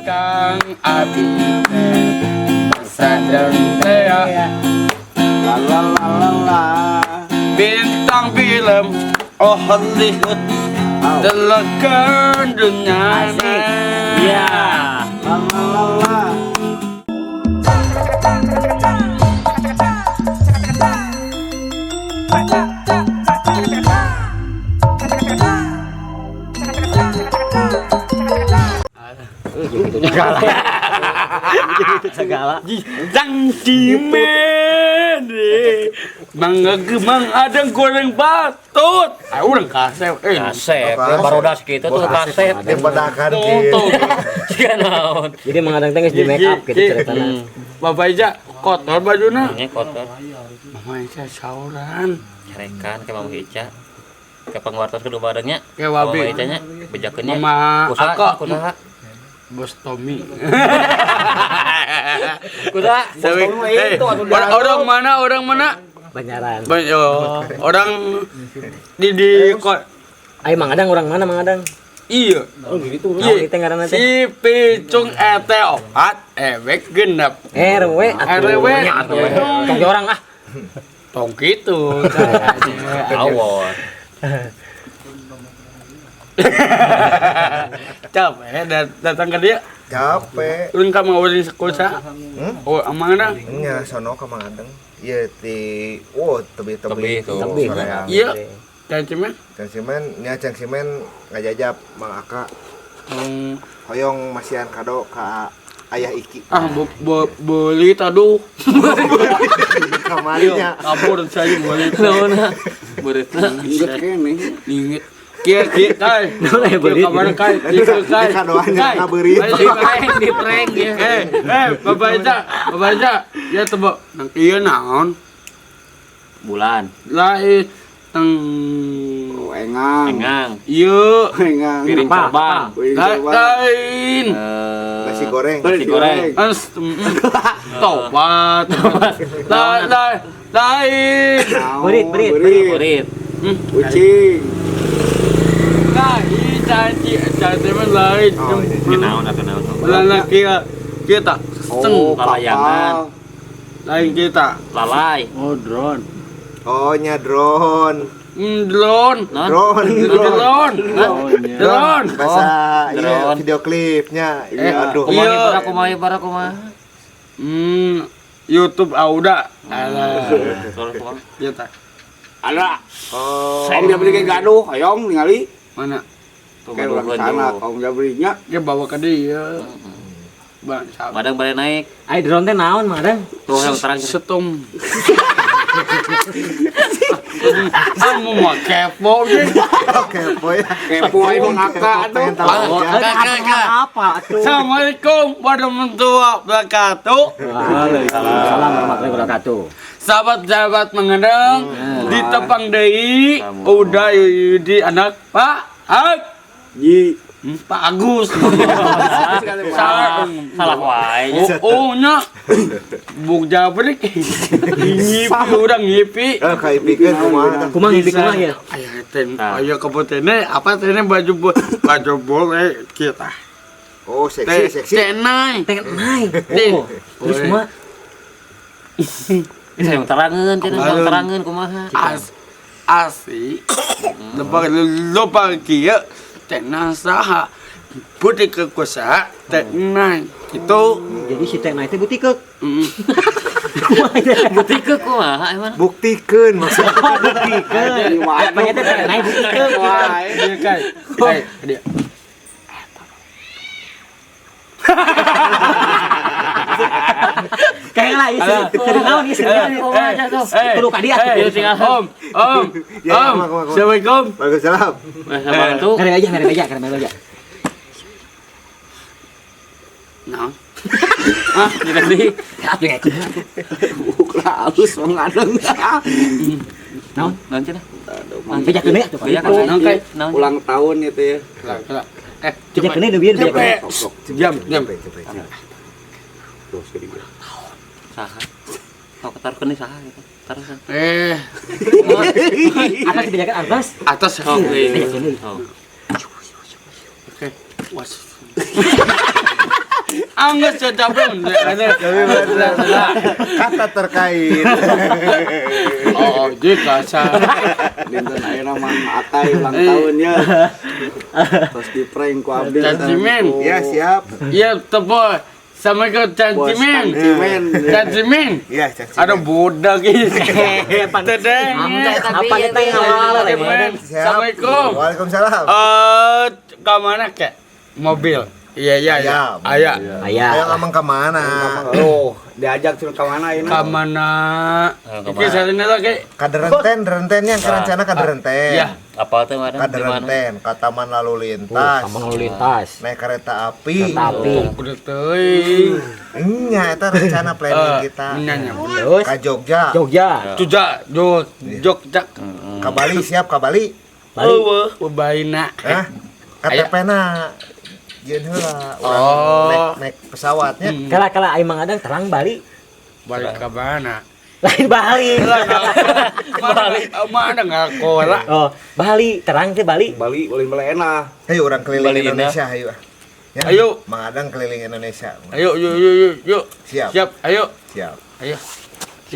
Kang Abi teh sadeng teh. La la la la la. Bintang film, oh, Hollywood, telekan dunia. Asik. Iya. La la la la. Gitu segala. Gitu segala. Jang cimen mang ada goreng batut. Ah, urang kasep eh. Kasep, ya, barodas gitu tuh kasep. Dipedakan gitu. Siga naon. Jadi Mang Adeng teh geus di make up gitu ceritana. Bapak Ica kotor bajuna. Nya kotor. Mama Ica sauran. Carekan ke Mama Ica. Ke pangwartos kudu barengnya. Ke wabi. Mama Ica nya bejakeun nya. Mama Kusaha, kusaha. Bos Tommy. Kusaha. Orang mana? Orang mana? Banyaran. Orang di kok. Ayo Mang Adeng orang mana Mang Adeng? Iya. Oh gitu. Iya. Si picung ET 4 ewek genep. RW RW. Tong orang ah. Tong gitu. Awon. Capek datang ke dia. Capek. Ulun ka mangawalin sa kusa. Oh, Mang Adeng. Nya sono ka Mang Adeng. Iya di oh tebih-tebih tuh. Iya. Cang Cimen? Cang Cimen, nya Cang Cimen ngajajap Mang Aka. Hoyong masihan kado ka Ayah Iki. Ah, beli aduh. Kamarinya. Kabur saya beli. Naonna? Beureutna. Inget kene. Inget. Kieu kieu kai. Kieu kamari kai. Kieu kai. Kadoannya ngabeurit. Di prank ya. Bapak Ica, Bapak Ica, ya tebak nang ieu naon? Bulan. Lain teng engang. Engang. Ieu engang. Piring terbang. Lain. Nasi goreng. Nasi goreng. Tobat. Lain. Berit, berit, berit. Kucing. Lain cantik, cantik mah lain. Kenaon kenaon. Lain kita kita oh, lalayangan. Lain kita. Lalai. Oh, drone. Oh, nya drone. Drone. Drone. Drone. Drone. Bahasa iya video klipnya. Iya, aduh. Kumaha kumaha bara kumaha. YouTube Auda. Alah. Iya tak. Ada. Oh. Om Jabri ge gaduh, hoyong ningali. Mana? Kayak orang sana, Om Jabrinya dia bawa ke dia. Bang, Madang balik naik. Ai drone teh naon, Madang? Tuh yang terang setum. Kamu mau kepo sih? Kepo ya. Kepo aing Bang Aka atuh. Apa atuh? Assalamualaikum warahmatullahi wabarakatuh. Waalaikumsalam warahmatullahi wabarakatuh. Sahabat-sahabat mengenang di tepang deui udah di anak Pak Haji Pak Agus. Salah wae. Oh nya. Buk jabrik. Ngipi urang ngipi. Eh kaipikeun kumaha? Kumaha ngipi kumaha ya? Aya ten, aya kepotene apa tene baju baju boleh kita. Oh, seksi seksi. Tenai. Tenai. Terus kumaha? Saya terangeun, cenah terangeun kumaha? Asli. Lupa lupa kieu tenang saha. Butik ke kusaha tenang gitu. Jadi si tenang itu butik. Butik kumaha emang? Buktikeun maksudnya. Buktikeun. Apanya teh tenang buktikeun. Iya kai. Kai dia. Kayak lah isi. Naon isi. Kudu ka dia. Om, om. Om. Assalamualaikum. Waalaikumsalam. Waalaikumsalam. Kare aja, kare aja, kare aja. Naon? Ah, jadi atuh ngekut. Bukla halus Mang Adeng. Naon? Naon cenah? Bejakeun deui atuh. Bejakeun kai. Ulang tahun itu ya. Bejakeun deui bieu bejakeun. Jam, jam. Terus ke dia. Saha? Sok taruhkeun deui saha gitu. Taruhkeun. Atas dibejakeun atas. Atas. Oke. Oke. Was. Anggeus capek. Kata terkait. Oh, jika sa. Dinten ayeuna Mang Akay ulang tahun ya. Terus di prank ku abdi. Cancimen. Ya, siap. Iya, tepo. Sama ke cancimen. Cancimen. Cancimen. Iya, cancimen. Ada budak ini. Tedeng. Apa kita yang awal Siap. Assalamualaikum. Waalaikumsalam. Ke mana kek? Mobil. Iya, iya, iya. Ayah. Ayah. Ayo ngomong ke mana? Oh, diajak suruh ke mana ini? Ke mana? Iki sarina lagi. Kaderenten, rentennya rencana kaderenten. Iya. Apa tuh mana? Kaderenten, ke taman lalu lintas. Taman lalu lintas. Naik kereta api. Kereta api. Udah teuing. Nya eta rencana planning kita. Terus ke Jogja. Jogja. Jogja, Jogja. Ke Bali, siap ke Bali. Bali. Eueuh, baina. Hah? KTP-na. Jeung heula urang naik pesawatnya. Kala-kala aing Mang Adang terang Bali. Bali ka mana? Lain Bali. Bali mana ngakola. Oh, Bali terang teh Bali. Bali ulin baleena. Hayu urang keliling Indonesia hayu. Ayo. Mang Adang keliling Indonesia. Ayo yuk yuk yuk yuk. Siap. Siap, ayo. Siap. Ayo.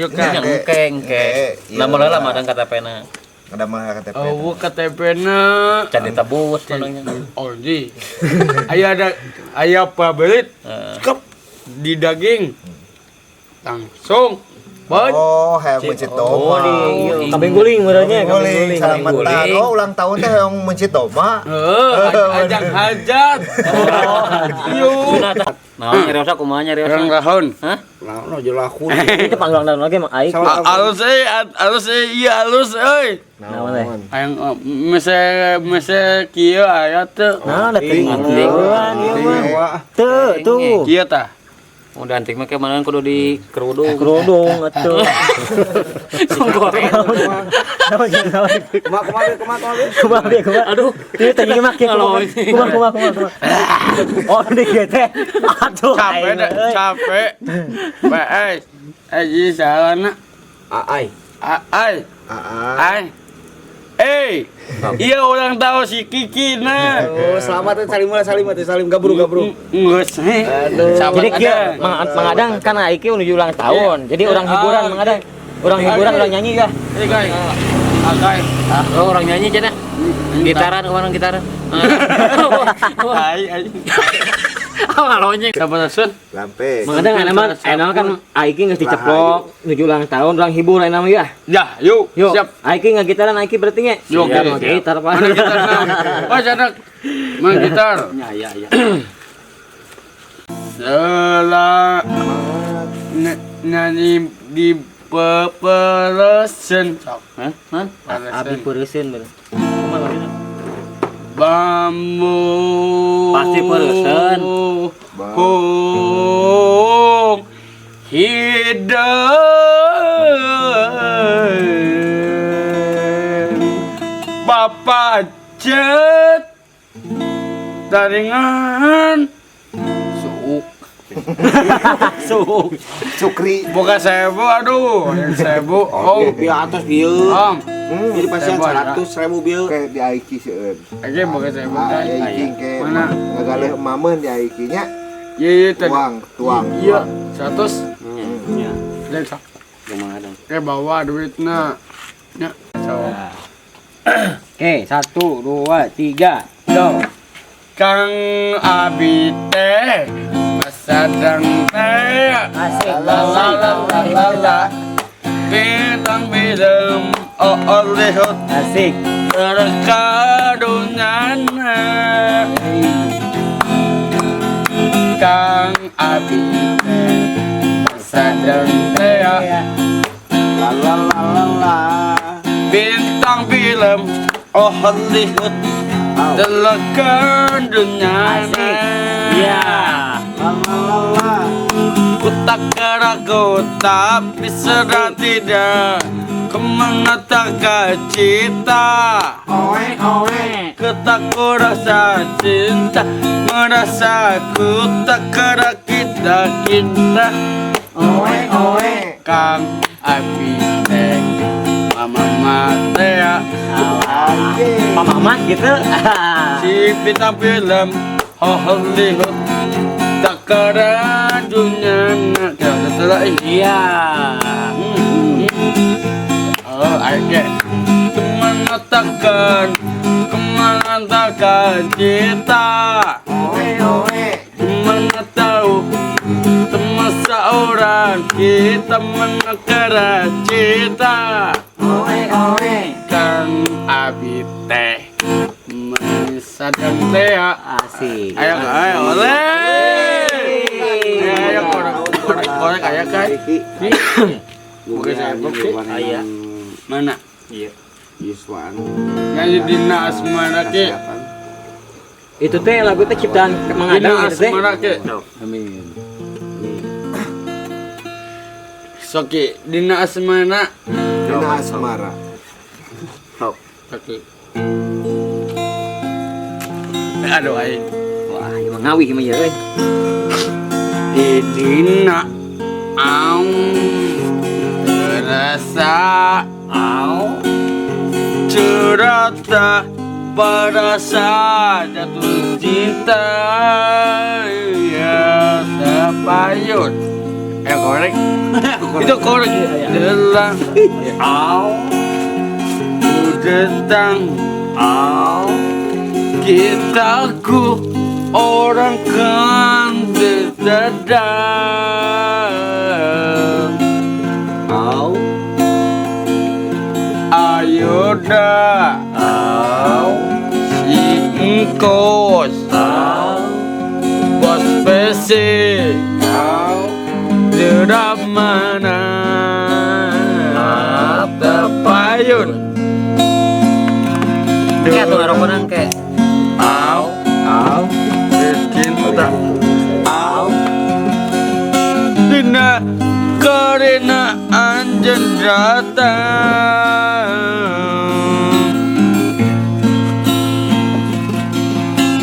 Yuk kan. Engke engke. Lama lah Mang Adang KTP-na. Ada mah KTP. Oh, KTP-na. Can ditebus manangnya. Oh, ji. Aya ada aya pabelit. Kep di daging. Langsung. Bon. Oh, hayang mencit domba. Kambing guling meureunnya, kambing guling. Salamatan. Oh, ulang tahun teh hayang mencit domba. Heeh, ajang hajat. Yuk. Nah, nyariosa kumaha nyariosa? Ulang tahun. Hah? Nah, no jelakun. Itu ulang tahun lagi Mang Aik. Alus euy, alus euy, iya alus euy. Naon teh? Hayang mese kieu aya teu. Nah, da teuing ieu mah. Teu, tuh. Kieu tah. Udah antik mah mana kudu di kerudung. Kerudung atuh. Goreng. Kumaha kumaha kumaha kumaha kumaha. Aduh, ieu teh mah kieu kumaha kumaha kumaha. Oh, di kieu teh. Aduh, capek capek. Bae. Eh, ieu salahna. Aai. Aai. Aai. Eh, iya orang tahu si Kiki nah. Oh, selamat salim lah salim salim gabru gabru. Geus. Jadi kieu Mang Adang kan Aiki menuju ulang tahun. Jadi orang hiburan Mang Adang. Orang hiburan orang nyanyi ya. Iya, Akai. Oh, orang nyanyi cenah. Gitaran kemana gitaran? Ai ai. Ah, lonceng. Sampurasun. Lampe. Mang Adang emang kan Aiki geus diceplok menuju ulang tahun, orang hiburan namanya ya. Ya, yuk. Siap. Aiki ngagitaran Aiki berarti nya. Yuk, gitar Pak. Mana gitar? Oh, anak. Mana gitar? Ya, ya, ya. Selamat nyanyi di peperesen. Hah? Hah? Abi peureuseun bener. Bambu pasti peureuseun. Hung hideung Bapak cet taringan suuk. Suuk. Sukri. Buka sebu aduh, yang sebu. Oh, di atas bieu. Om. Jadi pasien 100.000 bieu. Ke di Aiki seueur. Oke, buka sebu. Aiki ke. Mana? Ngagaleuh emameun di Aiki nya. Iya, iya, tuang, tuang. Iya, 100. Iya. Dan sok. Kumaha dong. Ke bawa duitna. Nya. Sok. Oke, 1 2 3. Go. Kang Abi teh sadang teh asik la la la la la bintang film Hollywood asik terkadunyana Kang Abi teh sadang teh la la la la la bintang film Hollywood terkadunyana. Iya. Ku tak ragu tapi sedang tidak kemana tak cita. Oe oe. Ku tak rasa cinta merasa ku tak kera kita kita. Oe oe. Kang Abi teh mama matea. Mama mah gitu. Si bintang film Hollywood tak Karena dunia nak Iya. Oh, oke. Kemana kemana takkan cinta. Oe oe. Kemana tahu teman seorang kita menekara cinta. Oe oe. Kang abi teh sadang teh ya. Asik. Ayo ayo oleh. Ayo korek korek korek aya kai. Bukan saya sih. Aya. Mana? Iya. Yuswan. Nyanyi Dina Asmara ke. Itu teh lagu teh ciptaan Mang Dina Adang itu teh. Asmara ke. Amin. Soki Dina Asmara. Dina Asmara. Sok. Soki. Aduh aing. Wah, ieu mah ngawih mah ieu euy. Di Dina au terasa Au. cerata perasa jatuh cinta ya terpayun. Korek itu korek jelang Au. datang Au. kita ku orang kan tersadar. Au. Ayo dah Au. Si engkos Au. Bos PC Au. Tidak mana terpayun. Kayak tuh ngarokona ke. Au. Au. Cinta Au. Dina karena anjen datang.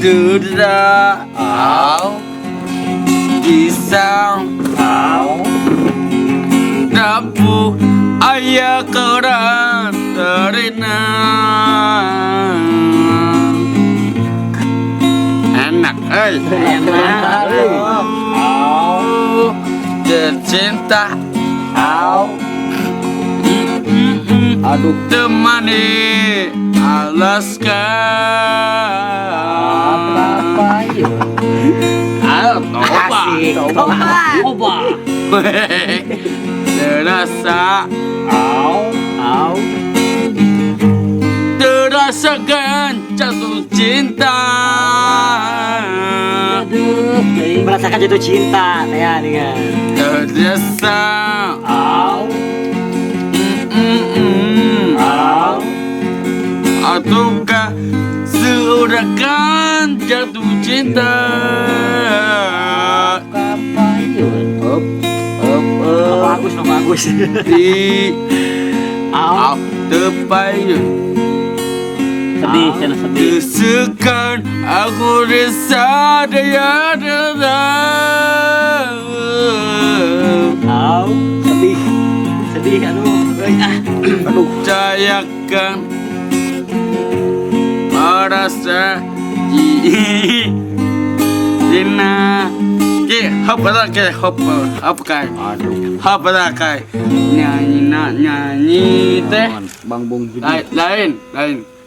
Duda Au. Disang Au. Dapu ayah keran terina. Enak, eh. Enak. Au. Cinta. Au. Aduh. Temani Alaska. Ayo, toba. Asik. Toba. Toba. Terasa. Au. Au. Terasakan jatuh cinta. Aduh, merasakan jatuh cinta ya dengan. Terasa. Au. Au. Ataukah sudah kan jatuh cinta? Up. Up. Up. Bagus, bagus. Di Au. au terpayun. Sedih, sana sedih. Desekan aku disadaya. Au. Sedih. Sedih aduh. Euy, ah. Aduh. Percayakan merasa Dina ke hop ke hop hop kai. Aduh. Hop kai. Nyanyi nak nyanyi teh. Bang Bung Lain lain lain.